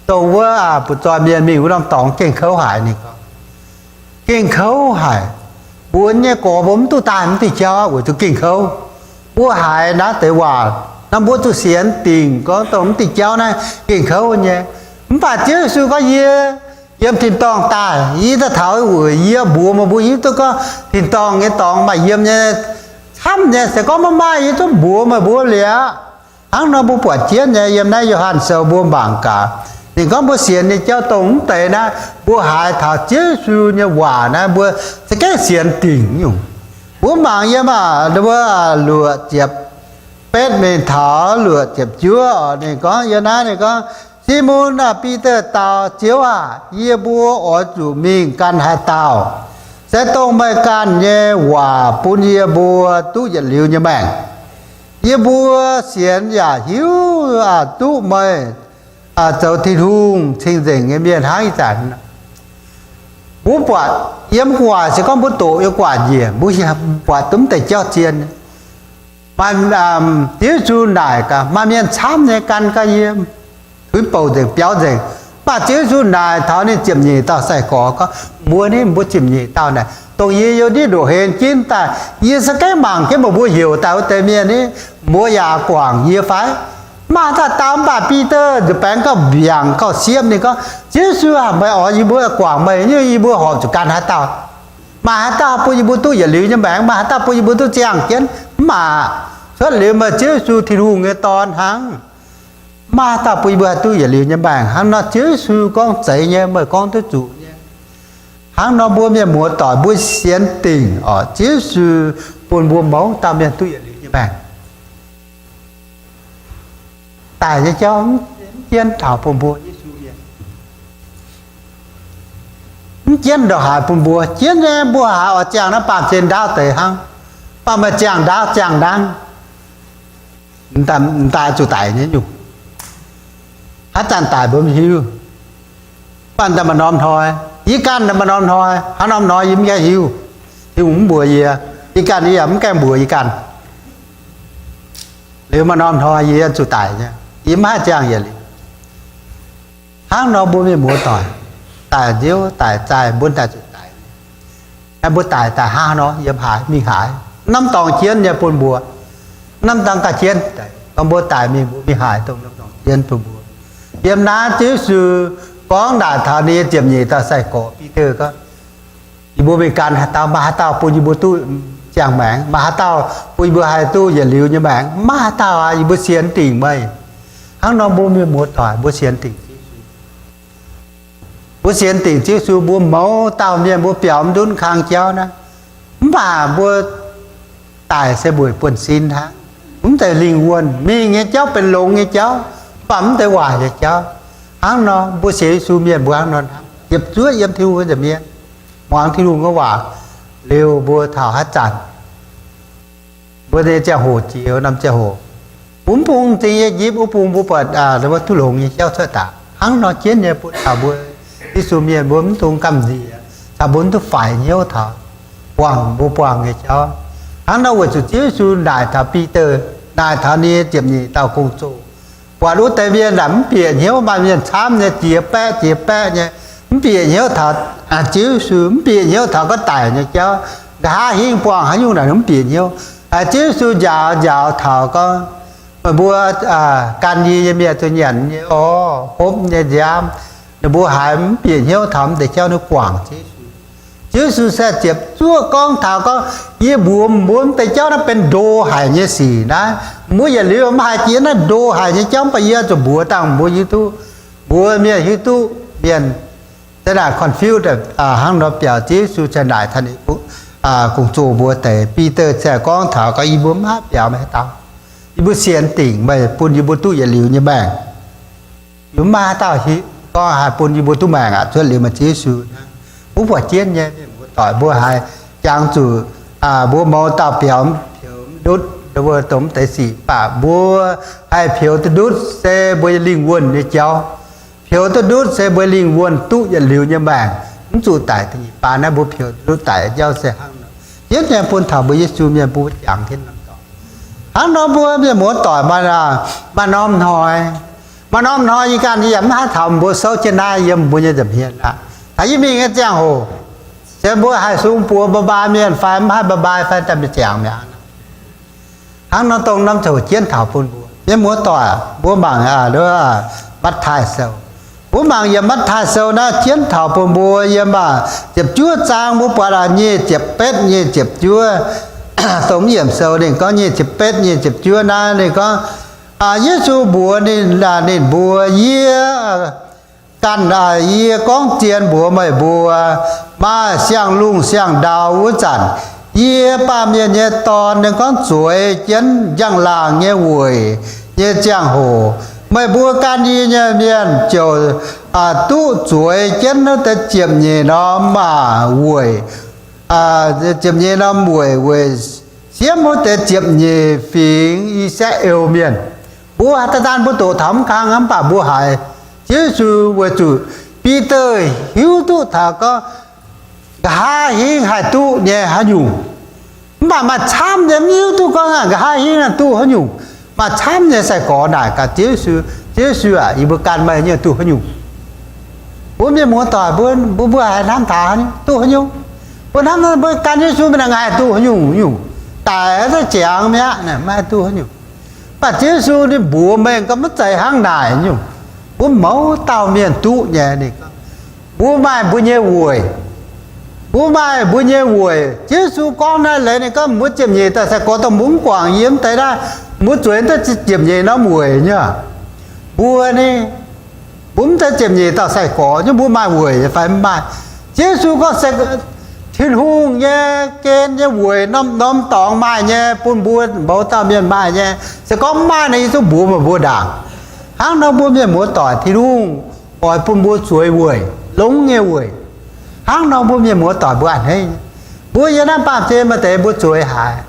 dongh wuov butv-zoih mienh mingh wuov norm dorngx gengh kouv haic ninh gorngv. Gengh kouv haic. Mbuo nyei gorx mbuo mv duqv daaih mv diuh jauv weic zuqc gengh kouv. Mbuo haiz naaiv deix waac nor mbuo zuqc sienx dingc gorngv dongh mv diuh jauv naaiv gengh kouv nyei. Mv baac Ziouv Yesu gorngv, yie yiem tin-dorngh daaih, yie daaih taux wuic yie mbuox meih mbuo hiuv duqv gorngv tin-dorngh nyei dorngx maaih yiem nyei camv nyei. Se gorngv maiv maaih, yie zungv mbuox meih mbuo liuz aqv. Hnangv nor mbuo buatc jienv nyei, yiem naaiv Yo^han Sou mbuo mangc gaax, ninh gorngv mbuo sienx nyei jauv dongh mv deix naaiv, mbuo haiz taux Ziouv Yesu nyei waac naaiv mbuo za'gengh sienx dingc nyungc. Mbuo mangc yiem aac, mbuo luoqc ziepc betv mingh taux luoqc ziepc juov oc, ninh gorngv yiem naaiv ninh gorngv, Simon aah, Bide dau, Ziouv aah! Yie mbuo oix zuqc mingh gan haaix dauh? Se dongh meih ganh nyei waac bun yie mbuo duqv yietc liuz nyei maengc. Yie mbuo sienx yaac hiuv duqv meih zoux Tin-Hungh cing-nzengc nyei mienh hnangv ih zanc. Mbuo buatc yiem gu'nguaaic se gorngv mbuo doqc yiem gu'nguaaic njiec, mbuo buatc duqv mv deix jauv zien. Maaih, Ziouv Yesu naaic gaax, maaih mienh camv nyei gan gaax yie, tuix bouc nzengc, biaux nzengc. Mv baac Ziouv Yesu naaic taux ninh ziepc nyeic dauh sai-gorx gorngv, mbuo ni, mbuo ziepc nyeic dauh naaic, dongh yie youh ndiev ndoqc hlen jienv daaih, yie za'gengh mangc jienv meih mbuo heuc daaih wuov deix mienh ni, mbuo yaac guangc yie fai? Mv maaih haaix dauh dau. Mv baac Bide nzuih baengx gauh mbiaangc gauh siepv ninh gorngv, Ziouv Yesu aah, meih oix yie mbuo guangc meih, yie mbuo horpc zuqc gan haaix dauh? Maaih haaix dauh bun yie mbuo duqv yietc liuz nyei maengc? Maaih haaix dauh bun yie mbuo duqv ziangh jienv? Mv baac cuotv liuz meih Ziouv Yesu, Tin-Hungh nyei Dorn hnangv. Mv maaih haaix dauh bun yie mbuo haih duqv yietc liuz nyei maengc. Hnangv nor Ziouv Yesu gorngv zeiz nyei, meih gorngv duqv zuqc nyei. Hnangv nor mbuo mienh muoz-doic mbuo sienx dingc oc, Ziouv Yesu bun mbuo mouz dauh mienh duqv yietc liuz nyei maengc. Daic nyei jauv mv jienv taux bun mbuo, Yesu mienh mv jienv ndongc haaix bun mbuo. Jienv nyei mbuo haiz oix ziangh naaiv baamh gen ndaauv deix hnangv, mv baac meih ziangh ndaauv ziangh ndaauv, m'daaih zuqc daic nyei nyungc. Haaix zanc daic mbuo mv hiuv. Mv baac m'daaih maaih norm hnoi, yie ganh maaih norm hnoi, haaix norm hnoi yie mv gaengh hiuv. Tin-Hungh mv mbuox yie, yie ganh yie yaac mv gaengh mbuox yie ganh. Liuz maaih norm hnoi yie zuqc daic nyei, yie mv haih ziangh yietc liuz. Hnangv nor mbuo mienh muoz-doic, daic nziouv daic zaih, mbuo daaih zuqc daic. Mbuo daic daaih hnangv nor yiem haaix mingh haaix? Norm dorngx jienv nyei bun mbuo, norm dorngx gauh jienv deix, gorngv mbuo daic mingh mbuo mingh haaix, dongh norm dorngx jienv bun mbuo. Yiem naaiv Ziouv Yesu gorngv naaic taux ninh nyei ziepc nyeic dauh sai-gorx Bide gorngv, yie mbuo mingh gan haaix dauh? Maaih haaix dauh bun yie mbuo duqv ziangh maengc? Maaih haaix dauh bun yie mbuo haih duqv yietc liuz nyei maengc? Mv maaih haaix dauh aqv. Yie mbuo sienx dingc meih. Hnangv nor mbuo mienh muoz-doic mbuo sienx dingc Ziouv Yesu. Mbuo sienx dingc Ziouv Yesu, mbuo mouz dauh mienh mbuo biaux mv ndutv kang jauv naaiv. Mv baac mbuo daic se mbuo buonv-sin hnangv. Mv zeiz lingh wuonh. Mingh nyei jauv benx longx nyei jauv, mv baac mv zeiz waaic nyei jauv. Hnangv nor mbuo sienx Yesu mienh mbuo hnangv nor hnangv, ziepc zuoqv yiem Tin-Hungh nyei nza'hmien, muangx Tin-Hungh nyei waac, liuz mbuo taux haaix zanc mbuo nyei ziangh hoc jiex norm ziangh hoc, mbuo mv bung m'zing nyei njipv wuov bung mbuo buatc duqv longx nyei jauv cuotv daaih. Hnangv nor jienv nyei bun taux mbuo Yesu mienh mbuo mv dungx gamh nziex, caux mbuo mv duqv faix hnyouv taux buangh mbuo buangh nyei jauv. Hnangv nor weic zuqc Ziouv Yesu naaic taux Bide, naaic taux ninh nyei ziepc nyeic dauh gong-zoh, buatc wuov deix mienh naaic mv bieqc hnyouv, maaih mienh camv nyei, jiex baeqv jiex baeqv nyei, mv bieqc hnyouv taux Ziouv Yesu, mv bieqc hnyouv taux gorngv daic nyei jauv. Nqa'haav hingv buangh haaix nyungc naaic mv bieqc hnyouv. Ziouv Yesu njaaux njaaux taux gorngv, meih mbuo gan yie nyei mienh zuqc nyanc nyei orv, hopv nyei nziaamv, ninh mbuo haiz mv bieqc hnyouv taux mv deix jauv ninh guangc Ziouv Yesu. Ziouv Yesu se ziepc zuoqv gorngv taux gorngv, yie mbuox mbuo mv deix jauv naaiv benx ndo haic nyei sic naaiv. Mbuo yietc liuz mv haiz jiex naaiv ndo haic nyei jauv, mv baac yie zuqc mbuox dangh mbuo hiuv duqv, mbuox mienh hiuv duqv. Mienh se naaic confuse hnangv nor biaux. Ziouv Yesu se naaic taux ninh gong-zoh mbuo deix, Bide se gorngv taux gorngv, yie mbuo mv haih biaux meih haaix dauh. Yie mbuo sienx dingc meih bun yie mbuo duqv yietc liuz nyei maengc. Yie mbuo mv maaih haaix dauh gorngv haih bun yie mbuo duqv maengc aqv. Cuotv liuz meih Ziouv Yesu hnangv. Mbuo buatc jienv nyei, mienh muoz-doic, mbuo haiz jangx zuqc mbuo mouz dauh biaux peux mv ndutv, mbuo dongh mv deix sic, mv baac mbuo haih peux duqv ndutv se mbuo lingh wuonh nyei jauv. Peux duqv ndutv se mbuo lingh wuonh duqv yietc liuz nyei maengc, mv zuqc daic. Da'nyeic baan naaiv mbuo peux duqv ndutv daic nyei jauv se hnangv nor. Jienv nyei bun taux mbuo Yesu mienh bun mbuo jangx jienv norm dorngx. Hnangv nor mbuo mienh muoz-doic maaih, maaih norm hnoi, maaih norm hnoi yie ganh yie yaac mv haih taux mbuo souv jienv naaiv yiem mbuo nyei nza'hmien aqv. Taux yie mingh nyei ziangh hoc, se mbuo haih sung buoz bye-bye mienh fai mv haih bye-bye fai daaih mingh ziangx mi'aqv. Hnangv nor dongh norm ziangh hoc jienv taux bun mbuo. Mienh muoz-doic, mbuo mangc Matv^taai Sou. Mbuo mangc yiem Matv^taai Sou naaiv jienv taux bun mbuo yiem ziepc juov zaang mbuo buatc nyic ziepc betv, nyic ziepc juov. Dongh mv yiemc sou ninh gorngv nyic ziepc betv, nyic ziepc juov naaiv ninh gorngv, Yesu mbuox ninh, ninh mbuo, Yie ganh, yie gorngv zien mbuox meih mbuo, maaih siang-lungh siang-ndau wuov zanc, yie, Baamh Mienh nyei Dorn, ninh gorngv zueiz jienv njang-laangc nyei weic nyei ziangh hoc, meih mbuo gan yie nyei mienh ziouc duqv zueiz jienv wuov deix ziepc nyeic norm weic, ziepc nyeic norm weic, weic siemv wuov deix ziepc nyeic fingx I^saa^laa^en Mienh. Mbuo haaix daaih daan mbuo doqc taux mv kang mv baac mbuo haiz Ziouv Yesu weic zuqc Bide hiuv duqv taux gorngv nqa'haav hingv haih duqv nyei haaix nyungc. Mv baac maaih camv nyei mv hiuv duqv gorngv nqa'haav hingv haih duqv haaix nyungc. Maaih camv nyei sai-gorx naaic gaax Ziouv Yesu, Ziouv Yesu aac, yie mbuo gan meih nyei duqv haaix nyungc? Mbuo mienh muoz-doic mbuo, mbuo, mbuo haiz hnamv taux duqv haaix nyungc? Mbuo hnamv mbuo gan Yesu mingh naaic haih duqv haaix nyungc nyungc? Daic daaih ziangx mi'aqv, maiv haih duqv haaix nyungc. Mv baac Ziouv Yesu ninh mbuox mengh gorngv maiv zeiz hnangv naaic nyungc. Mbuo mouz dauh mienh duqv nyei ninh gorngv, mbuo maaih mbuo nyei weic. Mbuo maaih mbuo nyei weic. Ziouv Yesu gorngv naaiv leiz ninh gorngv mbuo ziepc nyeic dauh sai-gorx dongh mbuo mv guangc yie mv deix naaiv, mbuo zueiz daaih ziepc nyeic norm weic nyei. Mbuo ni, mbuo mv zeiz ziepc nyeic dauh sai-gorx nyei, mbuo maaih weic fai mv maaih? Ziouv Yesu gorngv se Tin-Hungh nyei gen nyei weic norm-norm dorngx maaih nyei, bun mbuo mouz dauh mienh maaih nyei. Se gorngv mv maaih nor, yie zungv mbuox meih mbuo ndaangc. Hnangv nor mbuo mienh muoz-doic, Tin-Hungh oix bun mbuo zueiz weic, longx nyei weic. Hnangv nor mbuo mienh muoz-doic mbuo a'hneiv nyei. Mbuo yiem naaiv baamh gen maaih deix mbuo zueiz haic.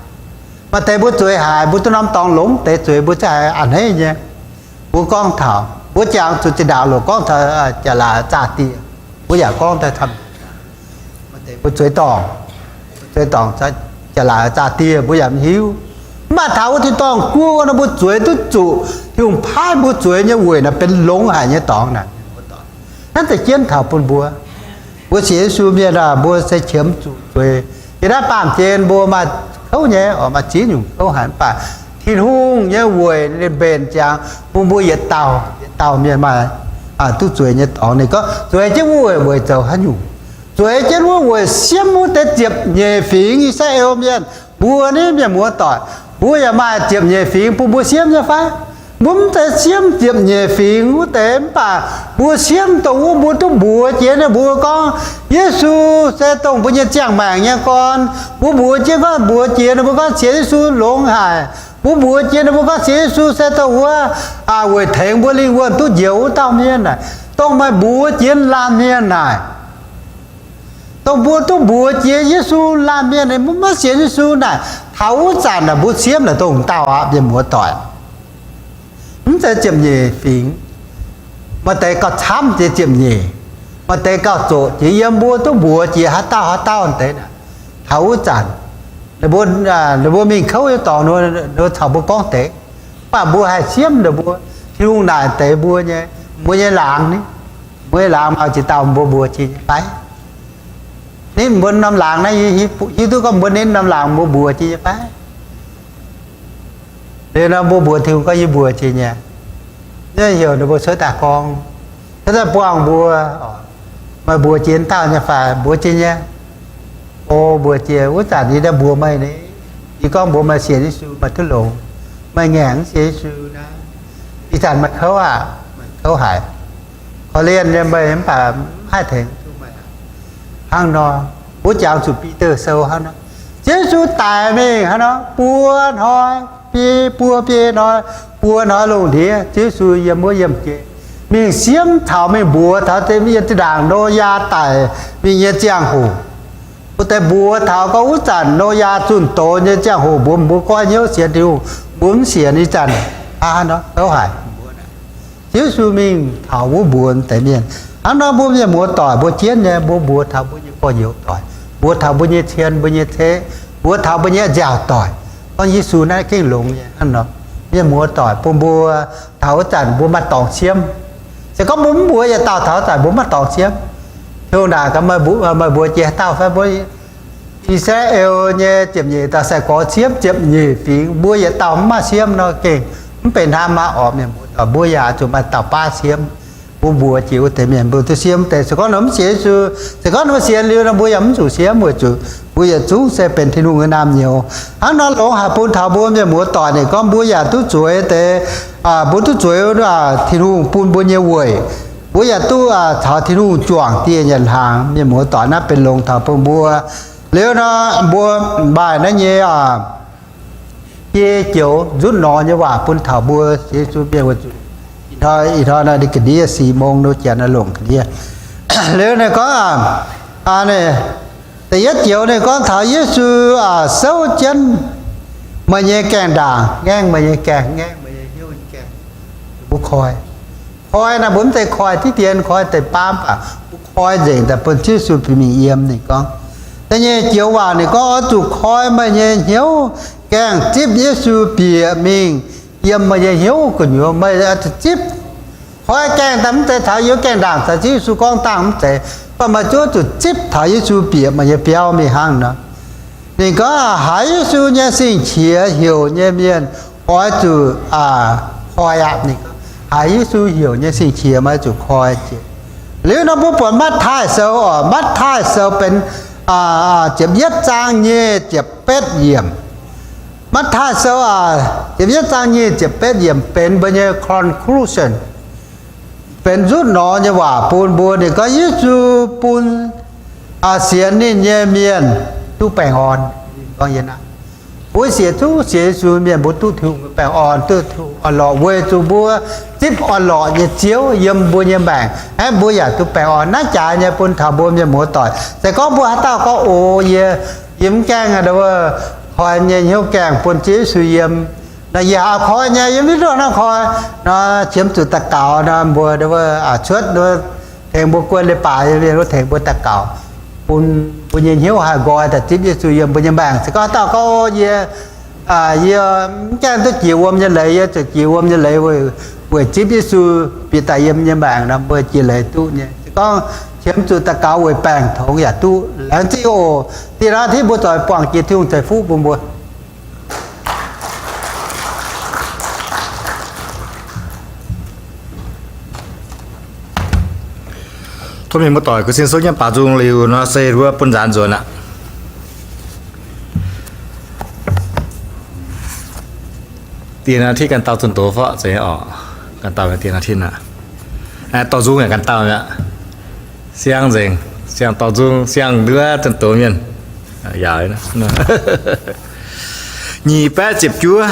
Maaih deix mbuo zueiz haic, mbuo duqv norm dorngx longx deix zueiz mbuo zungv haiz a'hneiv nyei. Mbuo gorngv taux, mbuo jangx zuqc zinh ndaangc loc gorngv taux jaa-laatc zaah dieh, mbuo yaac gorngv daaih camv. Maaih deix mbuo zueiz dorngc, zueiz dorngc, jaa-laatc zaah dieh mbuo yaac mv hiuv. Mv baac taux wuov tin-dorngh guoqv wuov nor mbuo zueiz duqv zuqc Tin-Hungh paaiv mbuo zueiz nyei weic naaic benx longx haic nyei dorngx naaic. Hnangv deix jienv taux bun mbuo. Mbuo sienx Yesu mienh aah, mbuo se qiemx zuqc zueiz. Yiem naaiv baamh gen mbuo maaih kouv nyei, oix maaih ziex nyungc kouv haic, mv baac Tin-Hungh nyei weic ninh mbenc ziangx bun mbuo yietc dauh yietc dauh mienh maaih duqv zueiz nyei dorngx. Ninh gorngv zueiz jienv wuov weic, weic zoux haaix nyungc? Zueiz jienv wuov weic siemv wuov deix ziepc nyeic fingx I^saa^laa^en Mienh. Mbuo ni mienh muoz-doic, mbuo yaac maaih ziepc nyeic fingx bun mbuo siemv nyei fai? Mbuo mv zeiz siemv ziepc nyeic fingx wuov deix, mv baac mbuo siemv dongh wuov mbuo duqv mbuox jiex ninh mbuo gorngv Yesu se dongh mbuo nyei ziangh maengc nyei gorn. Mbuo mbuox jienv gorngv, mbuox jiex ninh mbuo gorngv sienx Yesu longx haic. Mbuo mbuox jiex ninh mbuo gorngv sienx Yesu se dongh wuov weic tengx mbuo lingh wuonh duqv njoux wuov dauh mienh naaic. Dongh meih mbuox jiex laanh mienh naaic, dongh mbuo duqv mbuox jiex Yesu laanh mienh, mbuo maiv sienx Yesu naaic, taux wuov zanc naaic mbuo siemv naaic dongh dauh aqv, mienh muoz-doic. Mv zeiz ziepc nyeic fingx. Maaih deix gauh camv jiex ziepc nyeic, maaih deix gauh zoqc jiex yiem mbuo duqv mbuox jiex haaix dauh haaix dauh deix naaic. Taux wuov zanc, ninh mbuo mingh kouv nyei dorngx, ninh mbuo caux mbuo gorngv deix, mv baac mbuo haih siemv ninh mbuo. Tin-Hungh naaic deix mbuo nyei, mbuo nyei laangz ni, mbuo nyei laangz maaih ziex dauh mbuo mbuox jiex nyei fai? Nitv mbuo norm laangz naaiv, hiuv duqv gorngv mbuo nitv norm laangz mbuo mbuox jiex nyei fai? Liuz nor mbuo mbuox Tin-Hungh gorngv yie mbuox jiex nyei. Naaiv heuc ninh mbuo cuotv daaih gorngv, cuotv daaih buangh mbuo, meih mbuox jiex dauh nyei fai? Mbuox jiex nyei. O, mbuox jiex, wuov zanc yie daaih mbuox meih ni, yie gorngv mbuox meih sienx Yesu meih duqv longx. Meih ngaengc mv sienx Yesu naaiv, ih zanc meih kouv aqv, meih kouv haic. Korv-lienh nyei meih mv baac mv haih tengx duqv meih. Hnangv nor, mbuo jangx zuqc Bide Sou hnangv nor, Ziouv Yesu daic mingh hnangv nor, buo hnoi, biei, buo biei hnoi, buo hnoi lungh ndiev, Ziouv Yesu yiem wuov yiemh gen mingh siemv taux, mingh mbuox taux yiem zinh ndaangc Noyaa daic mingh nyei ziangh hoc. Mbuo deix mbuox taux gorngv wuov zanc Noyaa zunh doz nyei ziangh hoc, mbuox mbuo goiv hnyouv sienx Tin-Hungh, mbuo mv sienx ih zanc hnangv nor kouv haic. Ziouv Yesu mingh taux wuov mbuox deix mienh. Hnangv nor mbuo mienh muoz-doic mbuo jienv nyei, mbuo mbuox taux mbuo nyei gorx-youz doic, mbuox taux mbuo nyei cien, mbuo nyei ceqv, mbuox taux mbuo nyei nziaauc doic, gorngv Yesu naaiv gengh longx nyei hnangv nor. Mienh muoz doic, bun mbuo taux wuov zanc mbuo maaih dorngx siemv. Se gorngv mbuo mv mbuox yietc dauh taux wuov zanc mbuo maaih dorngx siemv. Tov ndaangc gaax meih mbuox jiex haaix dauh fai mbuo I^saa^laa^en nyei ziepc nyeic dauh sai-gorx siemv ziepc nyeic fingx, mbuo yietc dauh mv maaih siemv nor gengh mv benx hnangv maah orqc. Mienh muoz doic, mbuo yaac zuqc maaih dauh baav siemv. Mbuo mbuox jiex wuov deix mienh mbuo duqv siemv deix. Se gorngv ninh mv sienx Yesu, se gorngv ninh mv sienx liuz nor, mbuo yaac mv zuqc siemv weic zuqc mbuo yietc zungv se benx Tin-Hungh nyei naamh nyouz. Hnangv nor longx haic bun taux mbuo mienh muoz doic ninh gorngv mbuo yaac duqv zueiz deix, mbuo duqv zueiz Tin-Hungh bun mbuo nyei weic. Mbuo yaac duqv caux Tin-Hungh juangc dieh nyanc hnaangx. Mienh muoz doic, naaiv benx longx taux bun mbuo. Liuz nor mbuo maaih naaiv nyei biei joux nzutv nor nyei waac bun taux mbuo Yesu mienh weic zuqc ih hnoi, ih hnoi naaiv ninh ga'ndiev si mong nor janx naaiv longc ga'ndiev. Liuz ninh gorngv, da'yietv joux ninh gorngv taux Yesu souv jienv meih nyei gaengh ndaangc, ngaengv meih nyei gaengh, ngaengv meih nyei hnyouv nyei gaengh. Mbuo koi, koi naaiv mbuo mv zeiz koi diqv dien, koi deix baamv baac mbuo koi nzengc daaih bun Ziouv Yesu bieqc mingh yiem. Ninh gorngv da'nyeic joux waac ninh gorngv oix zuqc koi meih nyei hnyouv gaengh zipv Yesu bieqc mingh yiem meih nyei hnyouv gu'nyuoz. Meih oix zuqc zipv, koi gaengh daaih mv zeiz taux yiem gaengh ndaangc caux Ziouv Yesu gorngv dangh mv zeiz, mv baac meih zuqc zuqc zipv taux Yesu bieqc meih nyei biauv mingh hnangv nor. Ninh gorngv haiz Yesu nyei sing-qiex heuc nyei mienh oix zuqc koi aqv. Ninh gorngv haiz Yesu heuc nyei sing-qiex meih oix zuqc koi jiex. Liuz nor mbuo buatc Matv^taai Sou oc. Matv^taai Sou benx ziepc yietv zaang nyic ziepc betv yiemc. Matv^taai Sou ziepc yietv zaang nyic ziepc betv yiemc benx mbuo nyei conclusion, benx nzutv nor nyei waac bun mbuo. Ninh gorngv Yesu bun sienx ninh nyei mienh duqv baengh orn. Gorngv yie naaiv, mbuo sienx, zuqc sienx Yesu mienh mbuo duqv Tin-Hungh baengh orn, duqv Tin-Hungh orn-lorqc weic zuqc mbuo zipv orn-lorqc nyei Ziouv yiem mbuo nyei maengc, aeqv, mbuo yaac duqv baengh orn. Naaiv jaax nyei bun taux mbuo mienh muoz doic, se gorngv mbuo haaix dauh gorngv, O, yie, yie mv gaengh koi nyei hnyouv gaengh bun Ziouv Yesu yiem, nor yie haiz koi nyei, yiem mv ndorn naaiv koi, nor qiemx zuqc daux gaux nor, mbuo cuotv tengx mbuo guon leiz-baaix nyei mienh wuov tengx mbuo daux gaux, bun mbuo nyei hnyouv haih nqoi daaih zipv Yesu yiem mbuo nyei maengc. Se gorngv haaix dauh gorngv, O, yie, yie mv gaengh duqv jiex wuom nyei leiz, yie zuqc jiex wuom nyei leiz weic zipv Yesu bieqc daaih yiem nyei maengc nor, mbuo jiex leiz duqv nyei. Se gorngv qiemx zuqc daux gaux weic baengc tongx yaac duqv. Laengz zingh oc. Dieh naaiv hitv mbuo zoux buangh jiex, Tin-Hungh ceix fuqv bun mbuo. Tov mienh muoz-doic guv sin souv jienv baaux nzung liuz nor se wuov bun nzaanx nzuonx aqv. Dieh naaiv hitv ganh dauh zunh doz fai zeiz oc. Ganh dauh dieh naaiv hitv aqv. Dorh nzung yaac ganh dauh mi'aqv. Siang nzengc, siang dorh nzung, siang nduov zunh doz mienh. Yaac nyic baeqv ziepc juov.